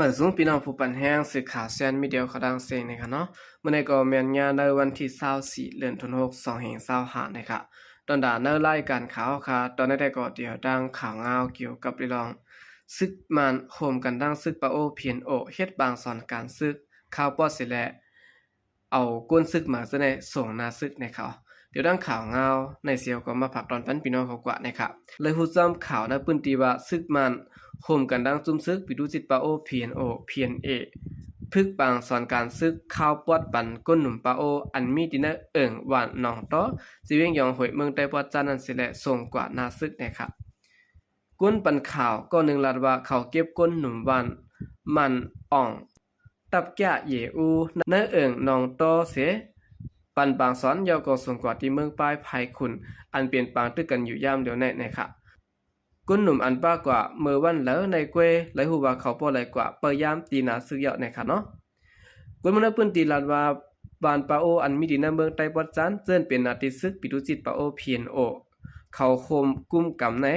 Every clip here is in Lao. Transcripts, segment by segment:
ມາສູງພີ່ນ້ອງຜູ້ປັນແຮງ ສື່ຂ່າວແຊນມີເດຍຂອງຕ່າງເຊງນະຄະເນາະ. ມື້ນີ້ກໍແມ່ນຍາມໃນວັນທີຊາວສີ່ ເດືອນທັນວາ ສອງພັນຊາວຫ້ານະຄະ. ຕອນດາໃນລາຍການຂ່າວຄະ ຕອນນີ້ໄດ້ກໍຕຽວຕັ້ງຂ່າວງາວກ່ຽວກັບເລື່ອງ ຊຶກມານໂຮມກັນທັງຊຶກປາໂອ ພີເອັນໂອ ເຮັດບາງສອນການຊຶກ ຄາວປອດເສຍແລ້ວ ເອົາກົນຊຶກມາເສຍແລ້ວສົ່ງໜ້າຊຶກນະຄະ. ດຽວດັ່ງຂ່າວງາວໃນເຊວກໍມາຝາກຕອນປັນພີ່ນ້ອງເຂົາກວ່ານະຄະ. ເລີຍຮູ້ຈ້ອມຂ່າວໃນພື້ນທີ່ວ່າ ຊຶກມານໂຮມກັນທັງຈຸ້ມຊຶກ ປີດູຈິດປາໂອ ພີເອັນໂອ ພີເອັນເອ ຝຶກບາງສອນການຊຶກ ຄາວປອດປັນກົ້ນໜຸ່ມປາໂອ ອັນມີທີ່ໃນເອີ່ງຫວ່ານໜອງຕໍ ເຈວຽງຢອງ ຫ້ວຍເມືອງໃຕ້ປອດຈັນນັ້ນເສຍແລ້ວ ສົ່ງກວ່າໜ້າຊຶກນະຄະ. ກົ້ນປັນຂ່າວກ້ອນໜຶ່ງລາດວ່າ ເຂົາເກັບກົ້ນໜຸ່ມຫວ່ານມັນອອງ ຕັບກະເຢອູ ໃນເອີ່ງໜອງຕໍເສຍ ປັນບາງສອນ ແລ້ວກໍສົ່ງກວ່າທີ່ເມືອງປາຍໄພຄຸນ ອັນເປັນປາງຕຶກກັນຢູ່ຍາມດຽວນີ້ນະຄະ. ກົ້ນໜຸ່ມອັນປະກວ່າເມື່ອວັນເລີໃນກ້ວຍ ໄດ້ຮູ້ວ່າເຂົາບໍ່ໄດ້ກວ່າ ໄປຢາມທີ່ໜ້າຊຶກແລ້ວນະຄະເນາະ. ຄົນເມືອງໃນພື້ນທີ່ລາດວ່າ ບ້ານປາໂອ ອັນມີທີ່ໃນເມືອງໃຕ້ປອດຈັນ ເຊິ່ງເປັນໜ້າທີ່ຊຶກ ປີດູຈິດປາໂອ ພີເອັນໂອ ເຂົາໂຮມກຸ້ມກຳໃນ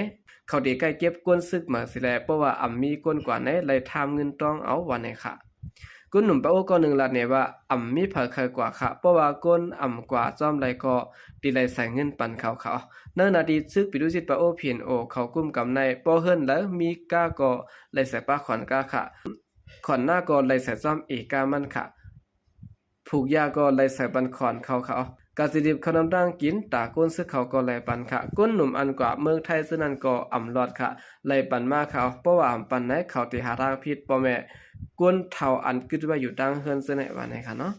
ເຂົາໄດ້ໃກ້ເກັບກົ້ນຊຶກມາເສຍແລ້ວ ເພາະວ່າອຳມີກົ້ນກວ່າໃນ ໄລ່ຖາມເງິນຕ້ອງເອົາວ່າໃນຄະ. ກົ້ນໜຸ່ມປາໂອກ້ອນໜຶ່ງລາດແນວ່າ ອຳມີໃຜໃຜກວ່າຄະ ເພາະວ່າກົ້ນອຳກວ່າຈ້ອມໄດ້ກໍ ທີ່ໄດ້ໃສ່ເງິນປັນເຂົາຄະ. ໃນໜ້າທີ່ຊຶກ ປີດູຈິດປາໂອ ພີເອັນໂອ ເຂົາກຸ້ມກຳໃນ ບໍ່ເຮີນເລີມີກາກໍໄດ້ໃສ່ປາຂອນກາຄະ. ຂອນໜ້າກໍໄດ້ໃສ່ຈ້ອມເອກາມັນຄະ. ຜູກຢາກໍໄດ້ໃສ່ປັນຂອນເຂົາຄະ. ກາຊິລິບເຂົ້ານຳຕ່າງກິນ ຕາກົ້ນຊຶກເຂົາກໍໄດ້ປັນຄະ. ກົ້ນໜຸ່ມອັນກວ່າເມືອງໄທເຊິ່ງນັ້ນກໍອຳລອດຄະ ໄດ້ປັນມາຄະ. ເພາະວ່າອຳປັນໃນ ເຂົາທີ່ຫາທາງຜິດ ພໍ່ແມ່ກົ້ນເຖົ້າອັນກຶດໄວ້ຢູ່ຕ່າງເຮືອນເຊິ່ງນັ້ນວ່າໃນຄະເນາະ.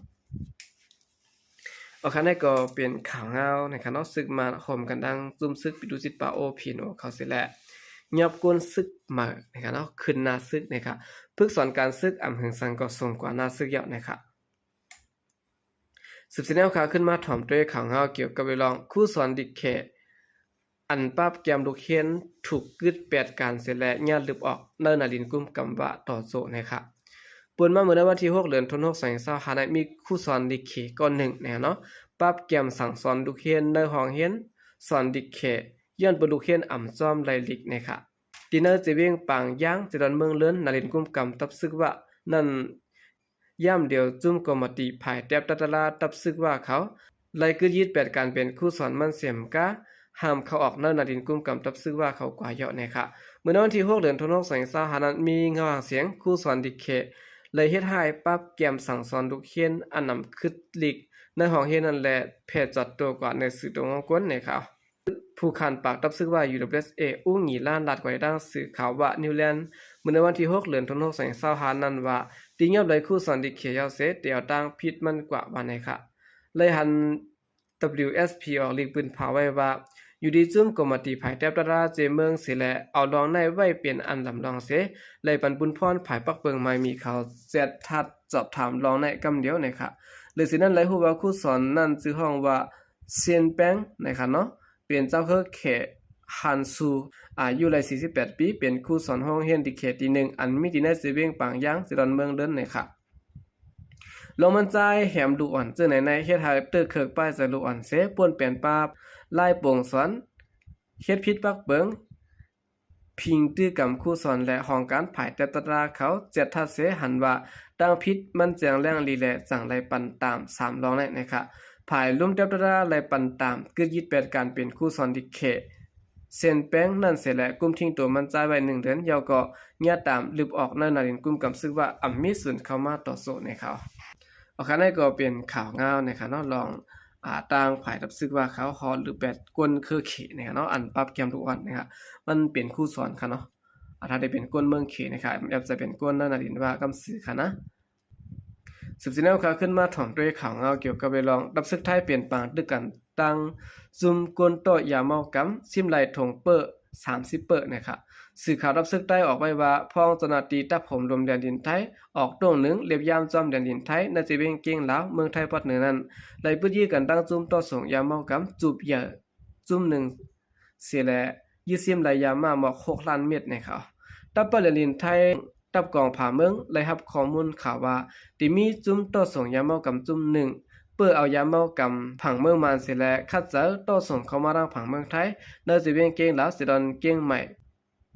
ໂອເຄ ນີ້ກໍເປັນຂ່າວງາວນະຄະເນາະ. ຊຶກມານໂຮມກັນທັງຈຸ້ມຊຶກ ປີດູຈິດປາໂອ ພີເອັນໂອ ເຂົາເສຍແລ້ວ ຍອບກົ້ນຊຶກໃໝ່ນະຄະເນາະ ຂຶ້ນໜ້າຊຶກນະຄະ. ຝຶກສອນການຊຶກ ອຳຫຶງສັງກໍສົ່ງກວ່າໜ້າຊຶກແລ້ວນະຄະ. ສືບສຽນແນວຂ່າວຂຶ້ນມາ ຖອມດ້ວຍຂ່າວງາວກ່ຽວກັບເລື່ອງຄູສອນດິກແຄ ອັນປາບແກມລູກຮຽນ ຖືກກຶດແປດການເສຍແລ້ວ ຍາດລຶບອອກ ໃນນາລິນກຸ້ມກຳວ່າຕໍ່ໂຈະນະຄະ. ເປີດມາເມື່ອໃນວັນທີຫົກ ເດືອນທັນວາ ສອງພັນຊາວຫ້າ ນັ້ນ ມີຄູສອນດິກແຄກ້ອນໜຶ່ງນະເນາະ ປາບແກມສັ່ງສອນລູກຮຽນໃນຫ້ອງຮຽນສອນດິກແຄ ຍ້ອນເປີດລູກຮຽນອຳຈອມໄລ່ລິກນະຄະ. ທີ່ໃນເຈວຽງປາງຢາງ ເຈດອນເມືອງເລີນ ນາລິນກຸ້ມກຳຕັບຊຶກວ່ານັ້ນ ຍາມດຽວຈຸ້ມກຳມະຕິພາຍແຕບຕະຕະລາຕັບຊຶກວ່າເຂົາ ໄລ່ກຶດຍືດແປດການເປັນຄູສອນມັນເສມກາ ຫ້າມເຂົ້າອອກໃນນາລິນກຸ້ມກຳຕັບຊຶກວ່າເຂົາກວ່າເຍາະແນ່ຄະ. ເມື່ອໃນວັນທີຫົກ ເດືອນທັນວາ ສອງພັນຊາວຫ້ານັ້ນ ມີເງົາຫາງສຽງຄູສອນດິກເຄ ໄລ່ເຮັດຮ້າຍ ປາບແກມສັ່ງສອນລູກຮຽນ ອັນນຳຄຶດລິກ ໃນຫ້ອງຮຽນນັ້ນ ແລະ ແຜ່ຈອດຕົວກວ່າໃນສື່ຕົວງອງກົນແນ່ຄະ. ຜູ້ຂານປາກຕັບຊຶກວ່າ UWSA ອູງຫງີລ້ານ ລາດກວ່າໃນທາງສື່ຂ່າວວ່າ Newsline ເມື່ອໃນວັນທີຫົກ ເດືອນທັນວາ ສອງພັນຊາວຫ້ານັ້ນວ່າ ຕີຍອບໄດ້ຄູສອນດິກເຄເຈົ້າເສ ແຕ່ເອົາຕ່າງຜິດມັນກວ່າວ່າໃນຄະ. ໄດ້ຫັນ WSP ອອກລີກປືນພາວໄວ້ວ່າ ຢູ່ດີຈຸ້ມກຳມະຕິພາຍແຕບຕະຕະລາເຈເມືອງເສ ແລະ ເອົາລອງໃນໄວ້ເປັນອັນລຳລອງເສ ໄດ້ປັນບຸນພອນພາຍປັກເບິ່ງໄມ້ມີເຂົາແຈັດທັດສອບຖາມລອງໃນກຳດຽວໃນຄະ. ເລີຍຊິນັ້ນໄດ້ຮູ້ວ່າຄູສອນນັ້ນຊື່ຫ້ອງວ່າ ເຊນແປງ ນະຄະເນາະ ເປັນຊາວເຜົ່າແຂກ ຮານຊູ ອາຍຸໄດ້ສີ່ສິບແປດປີ ເປັນຄູສອນໂຮງຮຽນດິກເຄທີໜຶ່ງ ອັນມີທີ່ໃນເຊວຽງປາງຢາງ ເຊດອນເມືອງເລີນນະຄະ. ລອງມັນຈ່າຍແຮມລູກອ່ອນເຈີໃນໃນ ເຮັດໃຫ້ເຕີເຄິກປ້າຍໃຈລູກອ່ອນເຊ ປ່ວນແປນປາບ ລາຍໂປ່ງສອນ ເຮັດຜິດປັກເບິ່ງ ພິງຕື້ກຳຄູສອນ ແລະ ຫ້ອງການພາຍແຕບຕະຕະລາເຂົາແຈັດທັດເສ ຫັນວ່າຕ່າງຜິດມັນແຈ້ງແລງລີ ແລະ ຈັ່ງໄດ້ປັນຕາມສາມລອງໃນນະຄະ. ພາຍລຸ່ມແຕບຕະຕະລາໄດ້ປັນຕາມ ກຶດຍືດແປດການເປັນຄູສອນດິກເຄ ເຊນແປງນັ້ນເສ ແລະ ກຸມຖິ້ງໂຕມັນຈ່າຍໄວ້ໜຶ່ງເດືອນ ແລ້ວກໍຍາດຕາມລຶບອອກໃນນາລິນກຸ້ມກຳຊຶກວ່າ ອຳມີສ່ວນເຂົ້າມາຕໍ່ໂຕ້ໃນຂ່າວ. ໂອເຄ ນັ້ນກໍເປັນຂ່າວງາວນະຄະເນາະ ລອງ ອາ ຕ່າງຝ່າຍດັບຊຶກວ່າເຂົາຮອດຫຼືແປດກົ້ນຄືເຂນະຄະເນາະ ອັນປັບແກມລູກອ່ອນນະຄະ ມັນເປັນຄູສອນຄະເນາະ ອາ ຖ້າໄດ້ເປັນກົ້ນເມືອງເຂນະຄະ ແອບຈະເປັນກົ້ນນານາລິນວ່າກຳຊື່ຄະນະ. ສືບສຽນແນວຂ່າວຂຶ້ນມາ ຖອມດ້ວຍຂ່າວງາວກ່ຽວກັບເລື່ອງ ດັບຊຶກໄທເປັນປາງຕຶກກັນ ຕັ້ງຊຸມກົນຕໍ່ຢາເມົາກຳ ຊິມໄລ່ຖົງເປີສາມສິບເປີນະຄະ. ສື່ຂ່າວດັບຊຶກໃຕ້ອອກໄວ້ວ່າ ພ້ອມເຈົ້າໜ້າທີ່ຕັບໂຫມລົມແດນດິນໄທ ອອກຕົງໜຶ່ງ ລຽບຢາມຈອມແດນດິນໄທ ໃນເຈວຽງກຽງລາວ ເມືອງໄທພາກເໜືອນັ້ນ ໄດ້ປຶດຍືດກັນຕັ້ງຊຸມຕໍ່ສົ່ງຢາເມົາກຳ ຈູບໃຫຍ່ ຈຸ້ມໜຶ່ງເສ ແລະ ຍຶດຊິມໄລ່ຢາມາໝອກຫົກລ້ານເມັດນະຄະ. ຕັບປະເລນດິນໄທ ຕັບກອງຜາເມືອງ ໄດ້ຮັບຂໍ້ມູນຂ່າວວ່າ ໄດ້ມີຈຸ້ມຕໍ່ສົ່ງຢາເມົາກຳຈຸ້ມໜຶ່ງ ເປີເອົາຢາເມົາກຳຜັງເມືອງມານເສ ແລະ ຄັດເຈີຕໍ່ສົ່ງເຂົ້າມາທາງຝັ່ງເມືອງໄທ ໃນເຈວຽງກຽງລາວ ເຊດອນກຽງໃໝ່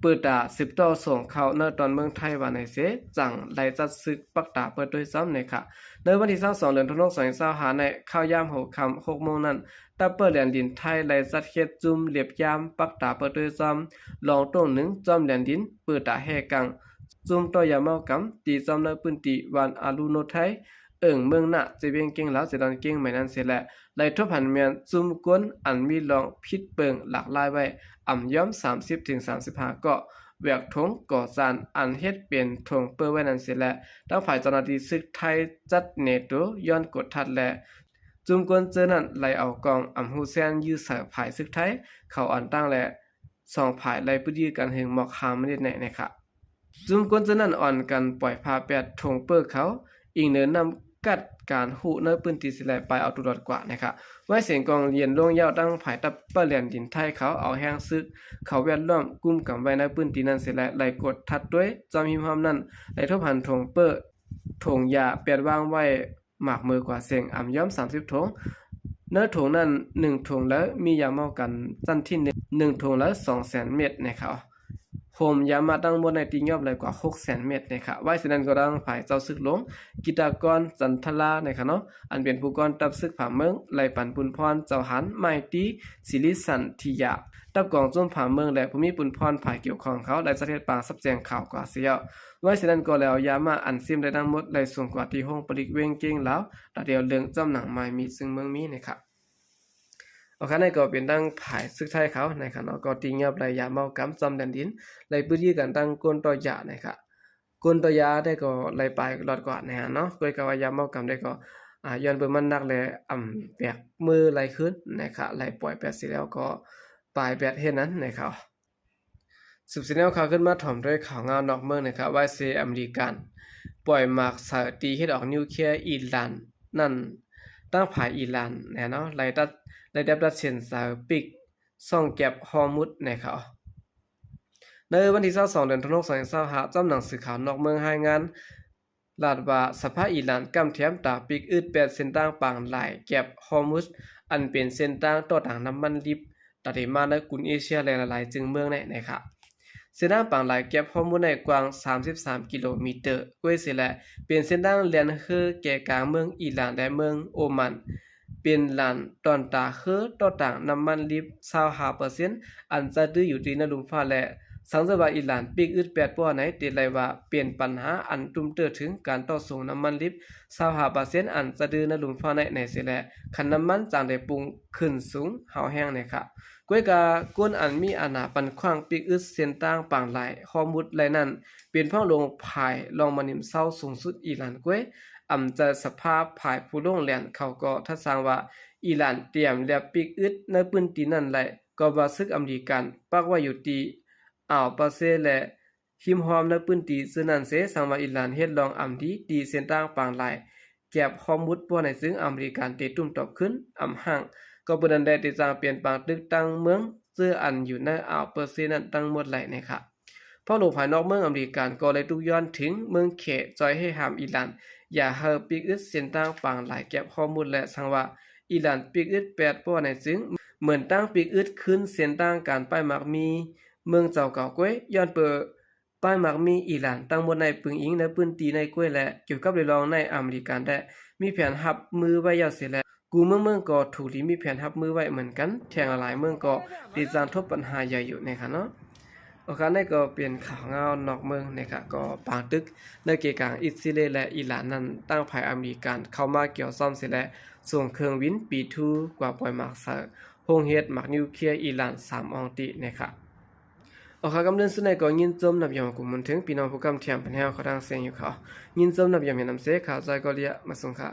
ເປີດຕາສືບຕໍ່ສົ່ງເຂົ້າໃນຕອນເມືອງໄທວ່າໃນເຊ ຈັ່ງໄດ້ຈັດຊຶກປັກຕາເປີດໂຕຍຊ້ຳໃນຂະ ໃນວັນທີຊາວສອງ ເດືອນທະນູ ສອງພັນຊາວຫ້າ ໃນຂ່າວຍາມຫົວຄ່ຳ ຫົກໂມງນັ້ນ ທັບເປີແລນດິນໄທໄດ້ຈັດເຮັດຈຸ້ມເລັບຍາມ ປັກຕາເປີດໂຕຍຊ້ຳ ລອງຕົງໜຶ່ງ ຈອມແລນດິນ ເປີດຕາແຮ່ກັງ ຈຸ້ມຕໍ່ຢາເມົາກຳ ຕີຈອມໃນພື້ນທີ່ບ້ານອາລຸໂນໄທ ເອີ່ງເມືອງນະ ເຈວຽງກຽງລາວ ເຈດອນກຽງໃໝ່ນັ້ນເສຍແລະ ໄດ້ທົບຫັນແມ່ນຈຸ້ມກົ້ນອັນມີລອງຜິດເປິງຫຼາກຫຼາຍໄວ້ ອຳຍອມສາມສິບເຖິງສາມສິບຫ້າເກາະ ແວກຖົງກໍ່ຈານອັນເຮັດເປັນຖົງເປີໄວ້ນັ້ນເສຍແລະ ທາງຝ່າຍເຈົ້າໜ້າທີ່ຊຶກໄທຈັດແນໂຕຍ້ອນກົດທັດແລະ ຈຸ້ມກົ້ນເຈີນັ້ນໄລ່ເອົາກອງອຳຮູ້ແຊນຢື້ໃສ່ຝ່າຍຊຶກໄທເຂົ້າອ່ອນຕັ້ງແລະ ສອງຝ່າຍໄດ້ປຶດຢື້ກັນເຖິງໝອກຫ້າມິນິດໃນ ໃນຂະ ຈຸ້ມກົ້ນເຈີນັ້ນອ່ອນກັນປ່ອຍພາແປດຖົງເປີເຂົາ ອີງເນີນນຳກັດການຮູ້ໃນພື້ນທີ່ເສຍແລະ ໄປເອົາຕົວລອດກວ່າໃນຂະ ໄວເສຍງກອງເຢັນລົງຍາວ ທາງຝ່າຍທັບປະແລນດິນໄທເຂົາເອົາແຮງຊຶກເຂົ້າແວດລ້ອມກຸມກຳໄວ້ໃນພື້ນທີ່ນັ້ນເສຍແລະ ໄລ່ກວດທັດດ້ວຍ ຈອມຮິມຫ້ອມນັ້ນໄດ້ພົບຫັນຖົງເປີ ຖົງຢາແປດວາງໄວ້ ໝາກເມີກວ່າເສັງ ອຳຍອມສາມສິບຖົງ ໃນຖົງນັ້ນໜຶ່ງຖົງລະມີຢາເມົາກັນຊັ້ນທີໜຶ່ງ ໜຶ່ງຖົງລະສອງແສນເມັດໃນຂະ ໂຮມຢາມາທັງໝົດໃນຕີງອບຫຼາຍກວ່າຫົກແສນເມັດໃນຂະ ໄວເສຍນັ້ນກໍທາງຝ່າຍເຈົ້າຊຶກຫຼົງ ກິດຕະກອນ ຈັນທະລາໃນຂະເນາະ ອັນເປັນຜູ້ກອນທັບຊຶກຜາເມືອງ ໄດ້ປັນບຸນພອນ ເຈົ້າຫານ ໄມຕີ ສິລິສັນທິຍາ ທັບກອງໂຈມຜາເມືອງ ແລະ ຜູ້ມີບຸນພອນຝ່າຍກ່ຽວຂ້ອງເຂົາໄດ້ຈັດເຮັດປາງສັບແຈ້ງຂ່າວກວ່າເສຍແລ້ວ ໄວເສຍນັ້ນກໍແລ້ວ ຢາມາອັນເຊມໄດ້ທັງໝົດໄດ້ສົ່ງກວາດທີ່ໂຮງຜະລິດວຽງກຽງລາວ ຕາດຽວເລິງ ຈຳໜັງມາຍມີດຊຶ່ງເມືອງມີໃນຂະ ໂອເຄ ນັ້ນກໍເປັນທາງຝ່າຍຊຶກໄທເຂົາໃນຂະເນາະ ກໍຕີງອບໄດ້ຢາເມົາກຳ ຈອມແດນດິນ ໄດ້ປຶດຢື້ກັນຕັ້ງກົ້ນຕໍ່ຢາໃນຂະ ກົ້ນຕໍ່ຢາໄດ້ກໍໄດ້ໄປລອດກວ່າໃນຫັ້ນເນາະ ກໍເລີຍກະວ່າຢາເມົາກຳໄດ້ກໍ ອາ ຍ້ອນເບິ່ງມັນໜັກແລະ ອຳແບກມືໄຫຼຂຶ້ນໃນຂະ ໄຫຼປ່ອຍແປດເສຍແລ້ວກໍປາຍແປດເຮັດນັ້ນໃນຂະ ສືບສຽນແນວຂ່າວຂຶ້ນມາຖອມດ້ວຍຂ່າວງາວນອກເມືອງນະຄະ ໄວເສອາເມລິກັນປ່ອຍໝາກເສີຕີເຮັດອອກນິວເຄຍອີຣານນັ້ນ ທາງຝ່າຍອີຣານແນ່ເນາະ ໄລ່ຕັດ ໄດ້ດັບຕັດເສັ້ນສາຍປີກຊ່ອງແກັບຮອຣມຸດແນ່ເຂົາ. ໃນວັນທີຊາວສອງ ເດືອນທະນູ ສອງພັນຊາວຫ້າ ຈຳໜັງສືຂ່າວນອກເມືອງລາຍງານ ລາດວ່າ ສະພາອີຣານກຳແຖມຕາປີກອຶດແປດເສັ້ນທາງປາງລາຍແກັບຮອຣມຸດ ອັນເປັນເສັ້ນທາງຕໍ່ທາງນ້ຳມັນດິບ ຕາເດມາໃນກຸນເອເຊຍ ແລະ ຫຼາຍໆຈຶ່ງເມືອງໃນ ໃນຂະ ເສັ້ນທາງປາງລາຍແກັບຮອຣມຸດໃນກວ້າງສາມສິບສາມກິໂລມີເຕີ ກວ້າຍເສຍແລະ ເປັນເສັ້ນທາງແລ່ນເຮືອແກ່ກາງເມືອງອີຣານ ແລະ ເມືອງໂອມານ ເປັນລານຕອນຕາເຮືອຕໍ່ທາງນ້ຳມັນດິບ ຊາວຫ້າເປີເຊັນ ອັນຈະດື້ຢູ່ທີ່ເໜືອລຸ່ມຟ້າ ແລະ ສັງເສຍວ່າອີຣານປີກອຶດແປດປໍໃນ ຕິດໄລ່ວ່າເປັນບັນຫາອັນຕຸ້ມເຕີເຖິງການຕໍ່ສົ່ງນ້ຳມັນດິບ ຊາວຫ້າເປີເຊັນ ອັນຈະດື້ເໜືອລຸ່ມຟ້າໃນ ໃນເສຍແລະ ຄັນນ້ຳມັນຈັ່ງໄດ້ປຸງຂຶ້ນສູງເຮົາແຮງໃນຂະ ກວຍກາກົນອັນມີອານາປັ່ນຂວາງປີກອຶດເສັ້ນທາງປາງລາຍຮອຣມຸດໄລນັ້ນ ເປັນພວກລົງພາຍລອງມານິມເຊົາສູງສຸດອີຣານກວຍ ອຳຈາສະພາພາຍຜູ້ລົງແລ່ນເຂົາກໍທັດສາງວ່າ ອີຣານຕຽມແລບປີກອຶດໃນພື້ນທີ່ນັ້ນໄລ ກໍວ່າຊຶກອາເມລິກັນປັກໄວ້ຢູ່ທີ່ອ່າວປາເຊ ແລະ ຮິມຮອມໃນພື້ນທີ່ຊື່ນັ້ນເສ ສັງວ່າອີຣານເຮັດລອງອຳດີທີ່ເສັ້ນທາງປາງລາຍ ແກັບຮອຣມຸດບໍ່ໃນ ຊຶ່ງອາເມລິກັນເຕະຕຸ້ມຕອບຂຶ້ນອຳຫ້າງ ກໍເປັນນັ້ນແຫຼະ ທີ່ຈັ່ງປ່ຽນປາງຕຶກຕັ້ງເມືອງເຈື່ອອັນຢູ່ໃນອ່າວເປີເຊນັ້ນທັງໝົດໄຫຼໃນຂະ ພວກໂລກພາຍນອກເມືອງອາເມລິກັນກໍໄດ້ຕຸກຍ້ອນເຖິງເມືອງແຂ ຈ່ອຍໃຫ້ຫ້າມອີຣານ ຢ່າໃຫ້ປີກອຶດເສັ້ນທາງປາງລາຍແກັບຮອຣມຸດ ແລະ ສັງວ່າອີຣານປີກອຶດແປດບໍ່ໃນ ຈຶ່ງເໝືອນຕັ້ງປີກອຶດຄືນເສັ້ນທາງການປ້າຍໝາກມີເມືອງເຈົ້າເກົ່າກວຍ ຍ້ອນເປີ ປ້າຍໝາກມີອີຣານທັງໝົດໃນປຶງອີງໃນພື້ນທີ່ໃນກວຍ ແລະ ກ່ຽວກັບເລື່ອງລອງໃນອາເມລິກັນແລະ ມີແຜນຮັບມືໄວ້ແລ້ວເສຍແລະ ກູເມືອງເມືອງກໍຖືກດີມີແຜນຮັບມືໄວ້ເໝືອນກັນ ແທງຫຼາຍເມືອງກໍຕິດຈານທົບບັນຫາໃຫຍ່ຢູ່ໃນຂະເນາະ ໂອຄາ ນັ້ນກໍເປັນຂ່າວງາວນອກເມືອງໃນຂະ ກໍປາງຕຶກໃນເກກາງອິດສະເຣ ແລະ ອີຣານນັ້ນ ຕັ້ງຝ່າຍອາເມລິກັນເຂົ້າມາກ່ຽວຊ້ອມເສຍແລະ ສົ່ງເຄື່ອງບິນ ບີທູ ກວ່າປ່ອຍໝາກໃສ່ໂຮງເຮັດໝາກນິວເຄຍອີຣານສາມອອງຕິໃນຂະ ອອກຂ່າວກຳເລື່ອງສຸດໃນກໍຍິນຊົມນຳຢອມກຸມມຸນເຖິງ ພີ່ນ້ອງຜູ້ກຳແຖມພັນແຮວເຂົ້າທາງເສຍງຢູ່ເຂົາ ຍິນຊົມນຳຢອມເຫັນນຳເສ ຂ່າວໃຈກໍເລຍມາສົ່ງຄ່າ.